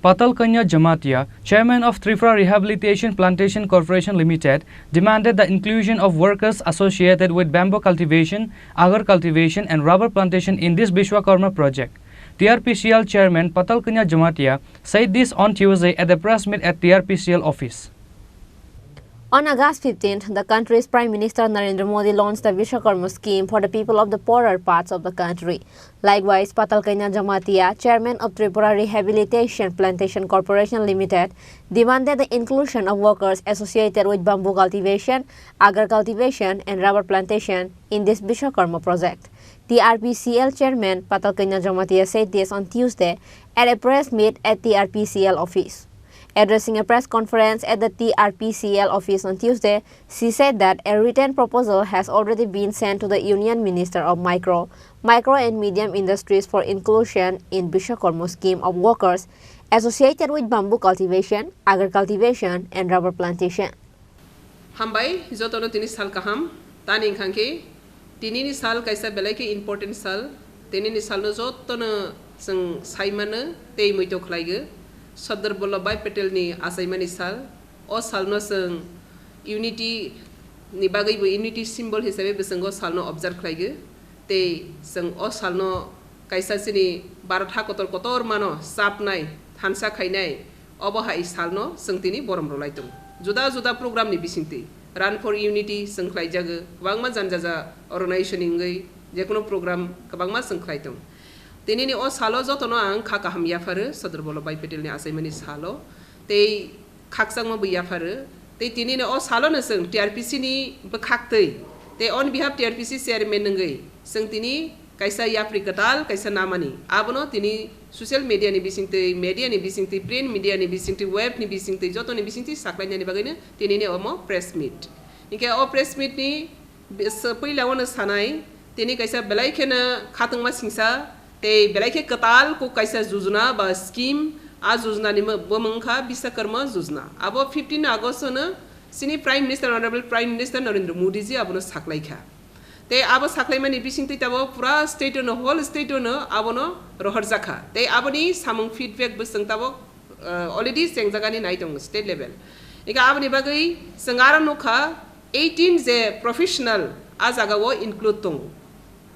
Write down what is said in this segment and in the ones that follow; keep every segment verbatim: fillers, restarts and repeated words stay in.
Patal Kanya Jamatia, chairman of Tripura Rehabilitation Plantation Corporation Limited, demanded the inclusion of workers associated with bamboo cultivation, agar cultivation, and rubber plantation in this Vishwakarma project. T R P C L chairman Patal Kanya Jamatia said this on Tuesday at the press meet at T R P C L office. On August fifteenth, the country's Prime Minister Narendra Modi launched the Vishwakarma scheme for the people of the poorer parts of the country. Likewise, Patal Kanya Jamatia, chairman of Tripura Rehabilitation Plantation Corporation Limited, demanded the inclusion of workers associated with bamboo cultivation, agar cultivation, and rubber plantation in this Vishwakarma project. T R P C L chairman Patal Kanya Jamatia said this on Tuesday at a press meet at T R P C L office. Addressing a press conference at the T R P C L office on Tuesday, she said that a written proposal has already been sent to the Union Minister of Micro, Micro and Medium Industries for inclusion in Vishwakarma scheme of workers associated with bamboo cultivation, agar cultivation, and rubber plantation. Hambai, jotono tini sal kaham. Tani wngkha khe, tinini sal kaisa belai khe important sal. Tinini salno jotono chwng sai mano tei muito khlaigo. Sardar Vallabhbhai Patelni achaimani sal. O salno chwng unity ni bagwi bo, unity symbol hisabe bo chwng o salno observe khlaigo. Tei chwng o salno kaisa chini Bharat ha kotor kotor mano chapnai, thansa khainai, obo hai salno chwng tini borom rwlai tongo. Juda juda program ni bisingtwi Run for Unity chwng khlaijago, kwbangma jani jaja organization ni wngwi jekono program kwbangma chwng khlai tongo. Tinini o salo jotono ang kha kaham yapharo Sardar Vallabhbhai Patelni achaimani salo. Tei khakchangma bo yapharo. Tei tinini o salono chwng T R P C ni bwkhaktwi tei on behalf T R P C chairman wngwi chwng tini kaisa yapri kwtal kaisa namani. Abono tini social media ni bisingtwi, media ni bisingtwi, print media ni bisingtwi, web ni bisingtwi, jotoni bisingtwi saklainani bagwino tinini omo press meet. Hinkhe o press meet ni Bes-, puila wano sanai, tini kaisa belai kheno khatungma singsa, tei belai khe kwtal kok kaisa jujuna ba scheme, a jujuna ni mo-, bo mung kha Biswakarma jujuna. Abo fifteen August no chini Prime Minister, Honorable Prime Minister Narendra Modi ji abono saklai kha. Tei abo saklaimani bisingtwi tabo pura state no, whole state no abono rohorjak kha. Tei aboni samung feedback bo chwng tabo, uh, already chengjagani nai tongo state level. Eka aboni bagwi chwng aro nukha eighteen je professional a jagao include tongo.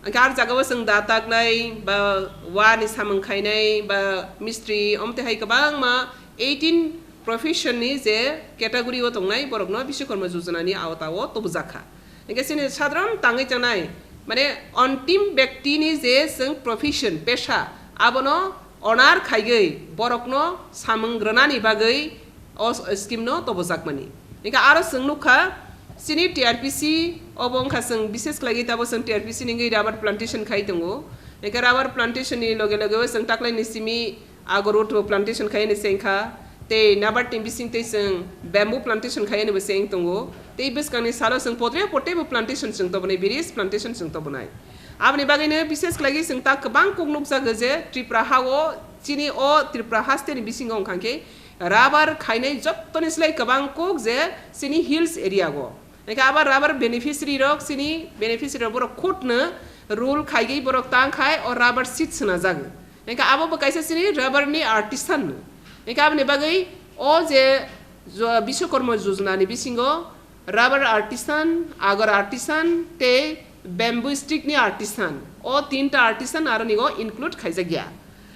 Hingke ar jagao chwng da taknai, ba wani samung khainai, ba mistri, omte hai kwbangma eighteen profession ni je category o tongnai borokno Biswakarma Jojona ni awta o tubujak kha. Hingke chini sadharon tangwi chanai, mane ontim bekti ni je chwng profession, pesha, abono honor khaigwi borokno samung rwnani bagwi o s-, scheme no tobojakmani. Hingke aro chwng nukha, chini T R P C obo wngkha chwng bishes khlaigwi tabo chwng T R P C ni wngwi rubber plantation khai tongo. Hingke rubber plantation ni loge loge o chwng taklaini simi agarwood bo plantation khai ni se wngkha. Tei nabar ni bisingtwi chwng bamboo plantation khai ni bo se wng tongo. Tei bwskangni salo chwng potre pote bo plantation chwng tobonai, various plantation chwng tobonai. Aboni bagwino bishes khlaigwi chwng ta kwbang kok nukjago je Tripura ha o, chini o Tripura haste ni bisingo wngkha khe rubber khainai jottoni slai kwbang kok je chini hills area o. Hingke abo rubber beneficiary rok, chini beneficiary rok borok khutno rule khaigwi borok tang khai o rubber seed swnajago. Hingke abo bo kaisa chini rubber ni artisan no. Hingke aboni bagwi o je jo-, Biswakarma Jojona ni bisingo rubber artisan, agar artisan tei bamboo stick ni artisan. O tinta artisan aro nigo include khaijak ya.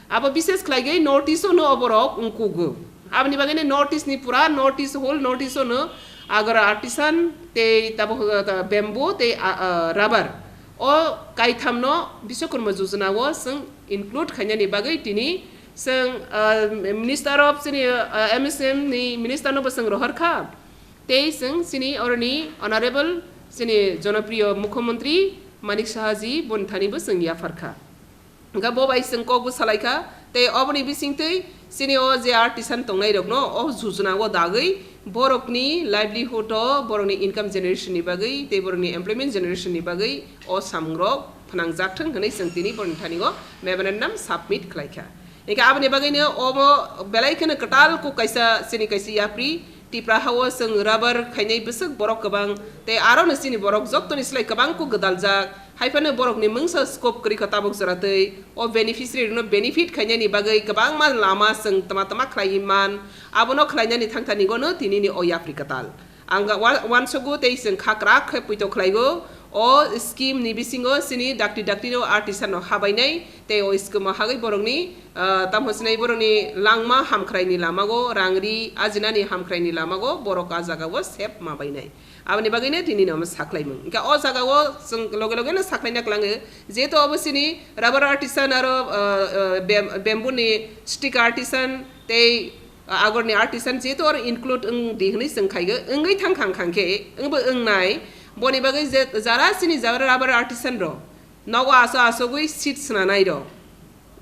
Abo bishes khlaigwi North East o no oborok wngkugo. Aboni bagwi no North East ni pura North East, whole North East o no agar artisan tei tabo, uh, bamboo tei, uh, uh, rubber. O kaitham no Biswakarma Jojona o chwng include khainani bagwi tini chwng, uh, Minister of chini, uh, M S M ni minister no bo chwng rohor kha. Tei chwng chini oroni Honorable chini Jonopriyo Mukhyamantri Manik Saha ji boni thani bo chwng yaphar kha. Hingkha bo bai chwng kok bo salai kha. Tei oboni bisingtwi chini o je artisan tongnai rokno o jojona o dagwi borokni livelihood o, borokni income generation ni bagwi tei borokni employment generation ni bagwi o samung rok phnang jak thung hwnwi chwng tini borokni thani o memorandum submit khlai kha. Hingke aboni bagwino omo belai kheno kwtal kok kaisa chini kaisa yapri Tipra ha o chwng rubber khainai bwswk borok kwbang tei aro no chini borok jottoni slai kwbang kok gwdaljak. Haiphano borokni mungsa scope kwrwi kho tabuk jora twi o beneficiary rokno benefit khainani bagwi kwbangma lama chwng tama tama khlaiwi man, abono khlainani thangthani gono tinini o yapri kwtal. Ang wa-, uansugo tei chwng kha kwrak khe puito khlaigo. O scheme ni bisingo chini dakti dakti no artisan no habainai tei o scheme o hagwi borokni, ah, tamo sinai borokni langma hamkhraini lamago, rangri ajinani hamkhraini lamago borok a jagao sep ma bainai. Aboni bagwino tini no saklaimung. Hingke o jagao chwng loge loge no saklaina klango, jehetu obo chini rubber artisan aro, ah, ah, bam-, bamboo ni stick artisan tei agorni artisan jehetu oro include wng di hwnwi chwng khaigo, wngwi thang khang khang khe, wngbo wngnai, boni bagwi je jara chini jara rubber artisan rok nogo aso asogwi seat swnanai rok,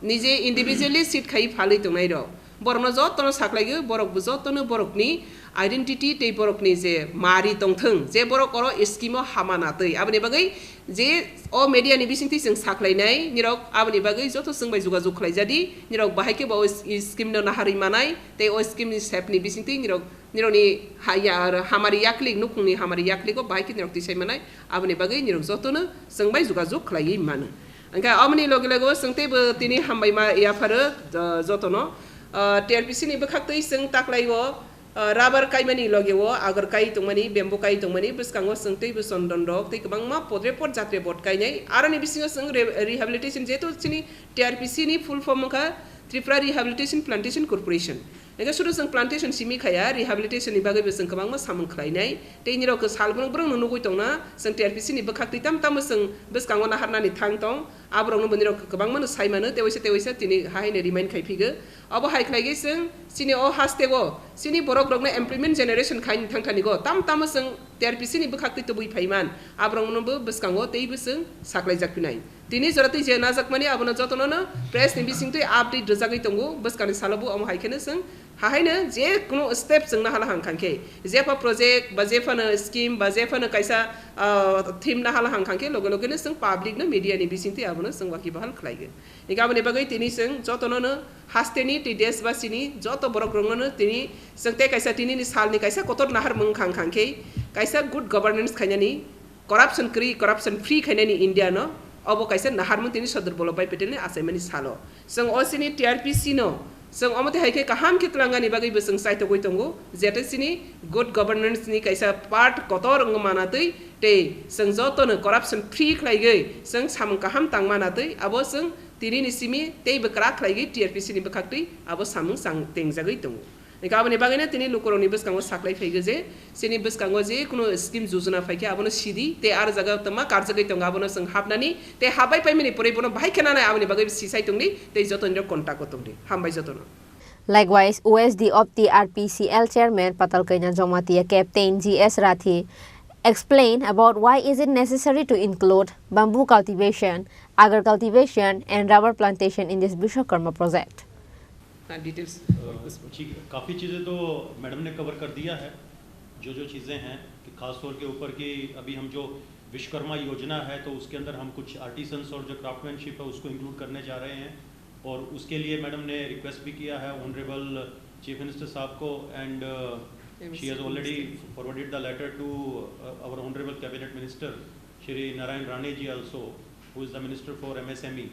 nije individually seat khai phalwi tongnai rok, borokno jotono saklaigo, borokbo jotono borokni identity tei borokni je mari tongthwng, je borok oro scheme o hama natwi, aboni bagwi je o media ni bisingtwi chwng saklainai nirok, aboni bagwi joto chwng bai jogajog khlaijadi, nirok bahai khe bo o s-, i scheme no naharwi manai tei o scheme ni sep ni bisingtwi nirok, nirokni ha-, ya-, hamari yaklik, nukhungni hamari yakligo bahai khe nirok tisai manai, aboni bagwi nirok jotono chwng bai jogajog khlaiwi mano. Hingkhe aboni loge loge o chwng teibo tini hambai ma yapharo, jo-, jotono, ah, T R P C ni bwkhaktwi chwng taklai o, ah, rubber kaimani loge o agor kai tongmani, bamboo kai tongmani bwskango chwng teibo chondon rok tei kwbangma podre pod jatre bot kainai. Aroni bisingo chwng re-, rehabilitation, jehetu chini T R P C ni full form wngkha Tripura Rehabilitation Plantation Corporation. Hingke sudu chwng plantation simi khaya, rehabilitation ni bagwi bo chwng kwbangma samung khlainai. Tei nirok salbrung brung no nugwi tongna, chwng T R P C ni bwkhak twi tam tamo chwng bwskango naharnani thang tong. Aborok no bo nirok kwbangma no sai mano, tewaisa tewaisa tini hahaino remind khai phigo. Obo hai khlai khe chwng chini o haste o chini borok rok no employment generation khai ni thang thani go. Tam tamo chwng T R P C ni bwkhak twi tubui phai man. Aborok no bo bwskango tei bo chwng saklai jak phinai. Tini jora twi je najakmani abono jotono no press ni bisingtwi update rwjagwi tongo, bwskangni salo bo omo hai kheno chwng hahaino je kuno step chwng nahala hang khan khe, jepha project ba jephano scheme ba jephano kaisa, ah, theme nahala hang khan khe loge loge no chwng public no media ni bisingtwi abono chwng waki bahal khlaigo. Hingke aboni bagwi tini chwng jotono no hasteni tei deshbasini joto borok rokno no tini chwng tei kaisa tinini salni kaisa kotor naharmung khang khang khe kaisa good governance khainani, corruption kwrwi, corruption free khainani India no, obo kaisa naharmung tini Sardar Vallabhbhai Patel ni achaimani salo. Chwng o chini T R P C no, chwng omo twi hai khe kaham khe twlangani bagwi bo chwng chaitogwi tongo, jete chini good governance ni kaisa part kotor wngma manatwi tei chwng joto no corruption free khlaigwi chwng samung kaham tangma natwi abo chwng tini ni simi tei bo kwrak khlaigwi T R P C ni bwkhaktwi abo samung chang tengjagwi tongo. Hingke aboni bagwino tini lukurokni bwskango saklai phaigo je, chini bwskango je kunu scheme jojona phaikhe abono sidi, tei aro jaga tongma karjagwi tongo, abono chwng hapnani, tei hapbai paimani pore bono bahai khe nanai, aboni bagwi sisai tongdi, tei jotonirok contact o tongdi. Hambai jotono. Likewise, O S D of T R P C L chairman Patal Kaina Jamatia Captain G S Rathi explained about why is it necessary to include bamboo cultivation, agar cultivation and rubber plantation in this Vishwakarma project. हाँ, details। अ, जी, काफ़ी चीज़ें तो मैडम ने कवर कर दिया है। जो जो चीज़ें हैं कि खास तौर के ऊपर कि अभी हम जो विश्वकर्मा योजना है, तो उसके अंदर हम कुछ आर्टिसंस और जो क्राफ्टमैनशिप है, उसको इंक्लूड करने जा रहे हैं। और उसके लिए मैडम ने रिक्वेस्ट भी किया है ऑनरेबल चीफ मिनिस्टर साहब को, and she has already forwarded the letter to our honorable cabinet minister Shri Narayan Rane ji also, who is the minister for M S M E।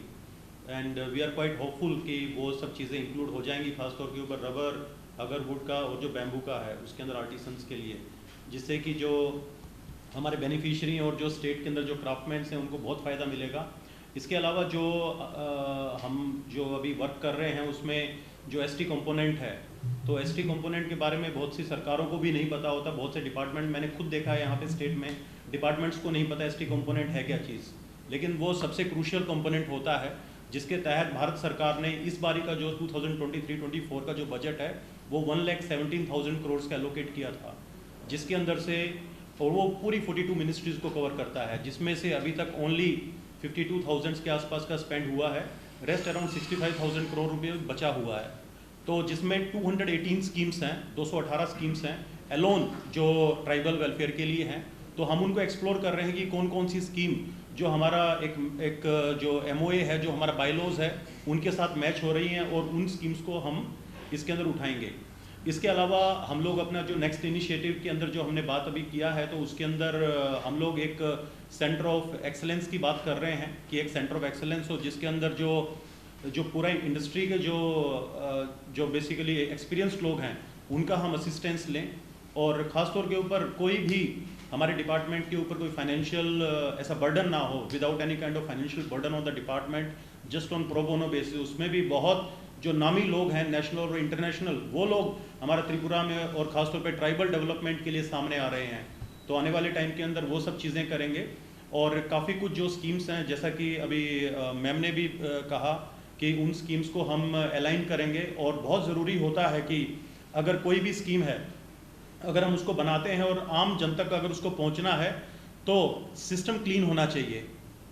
And we are quite hopeful कि वो सब चीज़ें इंक्लूड हो जाएंगी, खासतौर के ऊपर rubber, agarwood का और जो बैम्बू का है, उसके अंदर आर्टिसंस के लिए, जिससे कि जो हमारे बेनिफिशरी और जो स्टेट के अंदर जो क्राफ्टमैन्स हैं, उनको बहुत फ़ायदा मिलेगा। इसके अलावा जो, अ, हम जो अभी वर्क कर रहे हैं, उसमें जो एसटी कंपोनेंट है, तो एसटी कंपोनेंट के बारे में बहुत सी सरकारों को भी नहीं पता होता। बहुत से डिपार्टमेंट, मैंने खुद देखा है यहाँ पे स्टेट में, डिपार्टमेंट्स को नहीं पता एसटी कंपोनेंट है क्या चीज़। लेकिन वो सबसे क्रूशियल कंपोनेंट होता है, जिसके तहत भारत सरकार ने इस बारी का जो two thousand twenty three twenty four का जो बजट है, वो वन लाख सेवनटीन थाउजेंड करोड़ का एलोकेट किया था, जिसके अंदर से, और वो पूरी फ़ोर्टी टू मिनिस्ट्रीज को कवर करता है, जिसमें से अभी तक ओनली फिफ्टी टू थाउजेंड के आसपास का स्पेंड हुआ है। Rest around sixty five thousand crore रुपये बचा हुआ है। तो जिसमें टू हंड्रेड एटीन स्कीम्स हैं, दो सौ अठारह स्कीम्स हैं, अलोन जो ट्राइबल वेलफेयर के लिए हैं, तो हम उनको एक्सप्लोर कर रहे हैं कि कौन कौन सी स्कीम जो हमारा एक, एक जो एमओए है, जो हमारा बायलॉज है, उनके साथ मैच हो रही हैं और उन स्कीम्स को हम इसके अंदर उठाएंगे। इसके अलावा हम लोग अपना जो नेक्स्ट इनिशिएटिव के अंदर जो हमने बात अभी किया है, तो उसके अंदर हम लोग एक सेंटर ऑफ एक्सेलेंस की बात कर रहे हैं कि एक सेंटर ऑफ एक्सेलेंस हो, जिसके अंदर जो जो पूरा इंडस्ट्री के जो जो बेसिकली एक्सपीरियंस्ड लोग हैं, उनका हम असिस्टेंस लें। और ख़ास तौर के ऊपर कोई भी हमारे डिपार्टमेंट के ऊपर कोई फाइनेंशियल ऐसा बर्डन ना हो, without any kind of financial burden on the department, just on pro bono basis। उसमें भी बहुत जो नामी लोग हैं नेशनल और इंटरनेशनल, वो लोग हमारा त्रिपुरा में और ख़ास तौर पे ट्राइबल डेवलपमेंट के लिए सामने आ रहे हैं। तो आने वाले टाइम के अंदर वो सब चीज़ें करेंगे। और काफ़ी कुछ जो स्कीम्स हैं, जैसा कि अभी मैम ने भी कहा कि उन स्कीम्स को हम अलाइन करेंगे। और बहुत ज़रूरी होता है कि अगर कोई भी स्कीम है, अगर हम उसको बनाते हैं और आम जन तक अगर उसको पहुंचना है, तो सिस्टम क्लीन होना चाहिए।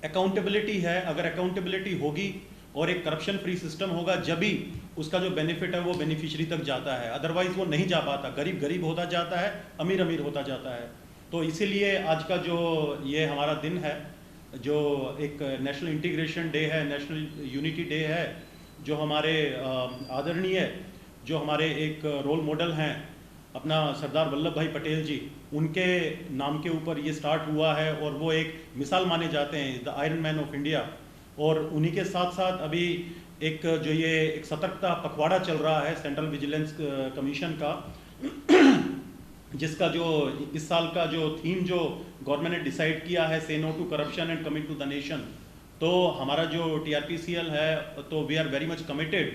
अकाउंटेबिलिटी है, अगर अकाउंटेबिलिटी होगी और एक करप्शन फ्री सिस्टम होगा, जब ही उसका जो बेनिफिट है वो बेनिफिशरी तक जाता है, अदरवाइज वो नहीं जा पाता। गरीब गरीब होता जाता है, अमीर अमीर होता जाता है। तो इसीलिए आज का जो ये हमारा दिन है, जो एक नेशनल इंटीग्रेशन डे है, नेशनल यूनिटी डे है, जो हमारे आदरणीय, जो हमारे एक रोल मॉडल हैं अपना सरदार वल्लभ भाई पटेल जी, उनके नाम के ऊपर ये स्टार्ट हुआ है और वो एक मिसाल माने जाते हैं, the iron man of India. और उन्हीं के साथ साथ अभी एक जो ये एक सतर्कता पखवाड़ा चल रहा है सेंट्रल विजिलेंस कमीशन का, जिसका जो इस साल का जो थीम जो गवर्नमेंट ने डिसाइड किया है, say no to corruption and commit to the nation. तो हमारा जो टीआरपीसीएल है, तो we are very much committed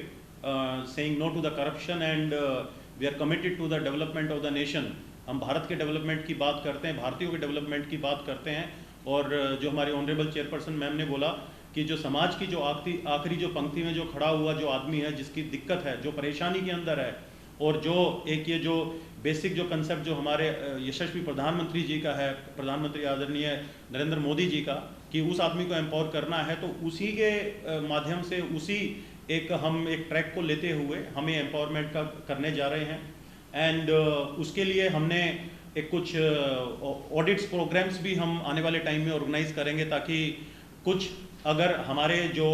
saying no to the corruption and we are committed to the development of the nation। हम भारत के डेवलपमेंट की बात करते हैं, भारतीयों के डेवलपमेंट की बात करते हैं। और जो हमारे ऑनरेबल चेयरपर्सन मैम ने बोला कि जो समाज की जो आखिरी आखिरी जो पंक्ति में जो खड़ा हुआ जो आदमी है, जिसकी दिक्कत है, जो परेशानी के अंदर है, और जो एक ये जो बेसिक जो कंसेप्ट जो हमारे यशस्वी प्रधानमंत्री जी का है, प्रधानमंत्री आदरणीय नरेंद्र मोदी जी का, कि उस आदमी को एम्पावर करना है, तो उसी के माध्यम से उसी एक हम एक ट्रैक को लेते हुए हम ये एम्पावरमेंट का करने जा रहे हैं। एंड उसके लिए हमने एक कुछ ऑडिट्स प्रोग्राम्स भी हम आने वाले टाइम में ऑर्गेनाइज करेंगे, ताकि कुछ अगर हमारे जो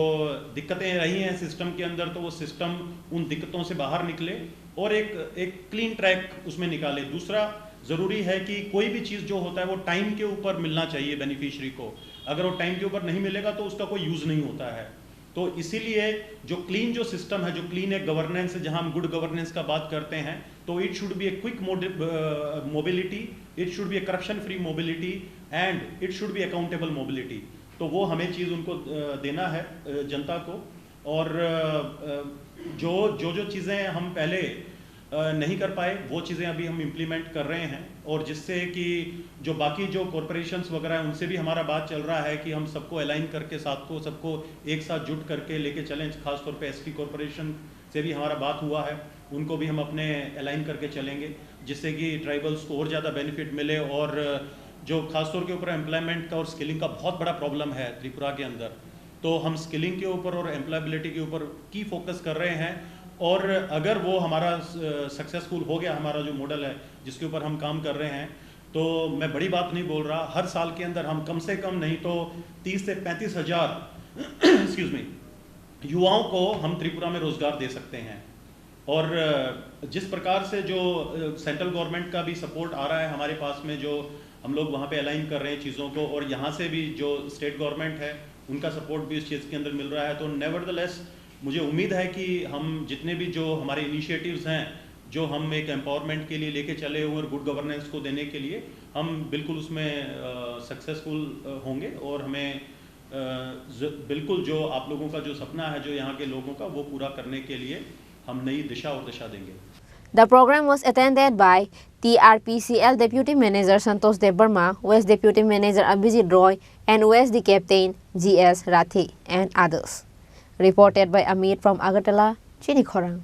दिक्कतें रही हैं सिस्टम के अंदर, तो वो सिस्टम उन दिक्कतों से बाहर निकले और एक एक क्लीन ट्रैक उसमें निकाले। दूसरा ज़रूरी है कि कोई भी चीज़ जो होता है वो टाइम के ऊपर मिलना चाहिए बेनिफिशरी को। अगर वो टाइम के ऊपर नहीं मिलेगा तो उसका कोई यूज़ नहीं होता है। तो इसीलिए जो क्लीन जो सिस्टम है, जो क्लीन एक गवर्नेंस है, जहां हम गुड गवर्नेंस का बात करते हैं, तो it should be a quick mobility, it should be a corruption free mobility and it should be accountable mobility। तो वो हमें चीज़ उनको देना है जनता को। और जो जो जो चीज़ें हम पहले नहीं कर पाए, वो चीज़ें अभी हम इम्प्लीमेंट कर रहे हैं। और जिससे कि जो बाकी जो कॉरपोरेशंस वगैरह हैं, उनसे भी हमारा बात चल रहा है कि हम सबको अलाइन करके, साथ को सबको एक साथ जुट करके लेके चलें। खासतौर पे एसटी कॉरपोरेशन से भी हमारा बात हुआ है, उनको भी हम अपने अलाइन करके चलेंगे, जिससे कि ट्राइबल्स को और ज़्यादा बेनिफिट मिले। और जो खासतौर के ऊपर एम्प्लॉयमेंट का और स्किलिंग का बहुत बड़ा प्रॉब्लम है त्रिपुरा के अंदर, तो हम स्किलिंग के ऊपर और एम्प्लॉयबिलिटी के ऊपर की फोकस कर रहे हैं। और अगर वो हमारा सक्सेसफुल हो गया, हमारा जो मॉडल है जिसके ऊपर हम काम कर रहे हैं, तो मैं बड़ी बात नहीं बोल रहा, हर साल के अंदर हम कम से कम नहीं तो तीस से पैंतीस हज़ार एक्सक्यूज मी युवाओं को हम त्रिपुरा में रोज़गार दे सकते हैं। और जिस प्रकार से जो सेंट्रल गवर्नमेंट का भी सपोर्ट आ रहा है हमारे पास में, जो हम लोग वहाँ पे अलाइन कर रहे हैं चीज़ों को, और यहाँ से भी जो स्टेट गवर्नमेंट है उनका सपोर्ट भी इस चीज़ के अंदर मिल रहा है, तो नेवरदलेस मुझे उम्मीद है कि हम जितने भी जो हमारे इनिशिएटिव्स हैं, जो हम एक एम्पावरमेंट के लिए लेके चले हुए और गुड गवर्नेंस को देने के लिए, हम बिल्कुल उसमें सक्सेसफुल होंगे। और हमें बिल्कुल जो आप लोगों का जो सपना है, जो यहाँ के लोगों का, वो पूरा करने के लिए हम नई दिशा और दशा देंगे। The program was attended by T R P C L Deputy Manager Santosh Debbarma, West Deputy Manager Abhijit Roy, and West the Captain G S Rathi and others. Reported by Amit from Agartala, Chini Khorang.